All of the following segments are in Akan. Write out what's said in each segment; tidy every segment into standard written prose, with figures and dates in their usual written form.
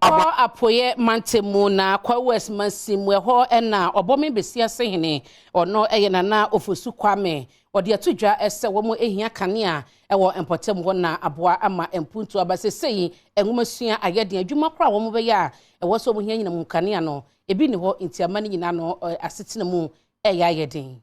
Yɛnkɔ Apueɛ mantam mu na Kwawu West mansin mu, ɛhɔ na Ɔbɔme Besiase hene, ɔno yɛ Nana Ofosu Kwame, ɔde ato dwa sɛ wɔn hia kanea wɔ mpɔtam hɔ na aboa ama mpuntuo aba. Sesei nwomasua ayɛ den, adwuma koraa a wɔn bɛyɛ a ɛwɔ sɛ wɔn hia anyinam nkanea no, ebi nni hɔ, nti ama ne nyinaa no asetena mu ɛyɛ ayɛ den.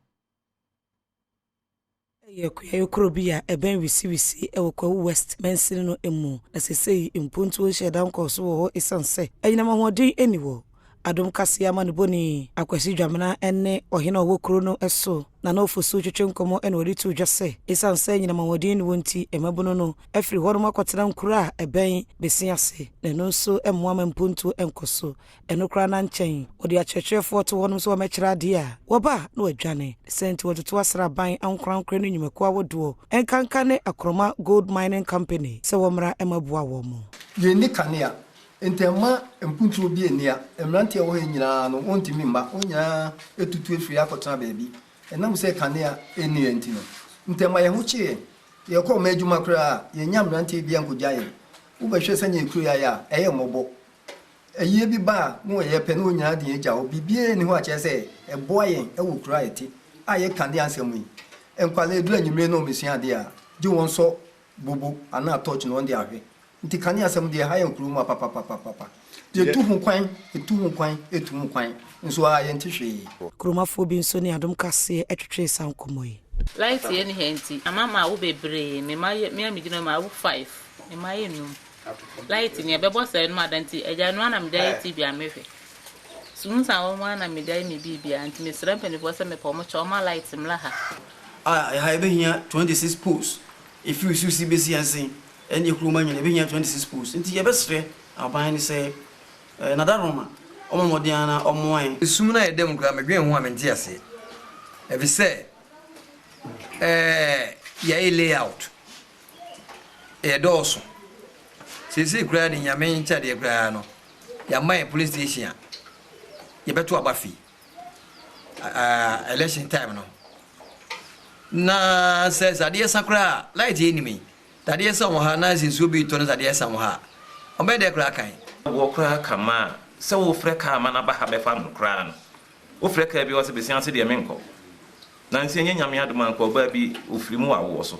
Yɛ kuayɛ kuro bi a ɛbɛn Wisiwisi wɔ Kwawu West mansini no mu, na seesei mpuntuo nhyɛɛ da nkɔɔ so wɔ hɔ esiane sɛ anyinam ahoɔden nni hɔ. Adom Kaseɛ amanebɔni Akwasi Dwamena ne ɔhene a ɔwɔ kuro no so, Nana Ofosu twetwe nkɔmmɔ na ɔde too dwa sɛ esiane sɛ anyinam ahoɔden nni hɔ nti mmabunu no afiri hɔnom akɔtena nkuro a ɛbɛn Besin ase, na ɛno nso mmoa ma mpuntuo nkɔ so. Ɛno koraa na nkyɛn wɔde akyerɛkyerɛfoɔ to hɔnom sɛ wɔmmɛkyerɛ adeɛ a, wɔba a na wɔadwane. Ne saa nti wɔtoto asraban ankorankorɛ ne nnwumakuo ahodoɔ, ɛnkanka ne Akoroma Gold Mining Company sɛ wɔmmra mmɛboa wɔn. Yɛnni kanea, nti ɛmma mpuntuo bi nni ha. Mmeranteɛ a ɛwɔ ha yi nyinaa no, wɔntumi mma. Wɔn nyinaa atutu afiri ha akɔtena baabi. Ɛnam sɛ kanea nni ha nti no, nti ɛma yɛn ho kye yɛn. Yɛkɔ ɔman adwuma koraa a, yɛnnya mmeranteɛ biara nkɔgya yɛn. Wobɛhwɛ sɛdeɛ kuro yi ayɛ a, ɛyɛ mmɔbɔ. Ayie bi ba a, na wɔyɛ pɛ na wɔn nyinaa de yɛn gya hɔ. Biribiara nni hɔ a kyerɛ sɛ ɛboa yɛn wɔ kuro a yɛte a yɛka ne asɛm yi. Nkwadaa ɛduru anwummere na wɔbɛsua adeɛ a, gye wɔn sɔ bobo anaa torch na wɔn de ahwɛ. Nti kanea asɛm deɛ ɛha yɛn kuro mu ha papapapapa. Yɛtu ho kwan, tu ho kwan, tu ho kwan nso a yɛnte hwee. Kuromafoɔ bi nso ne Adom Kaseɛ twetwee saa nkɔmmɔ yi. Light yɛ ni ha nti ama mawo bebree me mma yɛ me a megyina mu mawo five me mma yɛ num. Light nea ɛbɛbɔ sɛɛ no ada nti agya no ara na mede ayɛ TV a mehwɛ. Sunsa wɔn ara na mede ayɛ me biribiara nti mesrɛ mpanimfoɔ sɛ mepɛ wɔn kyɛ wɔma light mmra ha. A ɛha yɛbɛhia 26 poles ɛfiri Susi bɛsi Ansen ɛne Kuroma nyina yɛbɛhia 26 poles nti yɛbɛsrɛ aban no sɛ Nadaroma ɔmmɔ mmɔden ara na ɔmmoa yɛn. Esum no a ɛda mu koraa, medwen ho a mente aseɛ. Efisɛ ɛɛ yɛayɛ layout. Yɛdɔɔso. Seesei koraa de Nyame nkyɛdeɛ koraa no, yɛama yɛn police station a yɛbɛto aba fi election time no. Na sɛ sɛ adeɛ sa koraa a, light yɛ nim yi, sɛ adeɛ sa wɔ ha na sɛ nsuo bi retɔ na sɛ adeɛ sa wɔ ha a, ɔbɛyɛ dɛ koraa kan. Wɔ koraa ka ma a, sɛ wofrɛ kaa ma no aba ha bɛfa no koraa no, wofrɛ kaa bi a ɔse besia ase deɛ menkɔ. Nansa yi ɛnyɛ Nyame adom a anka ɔbaa bi ofiri mu wɔ awoɔ so.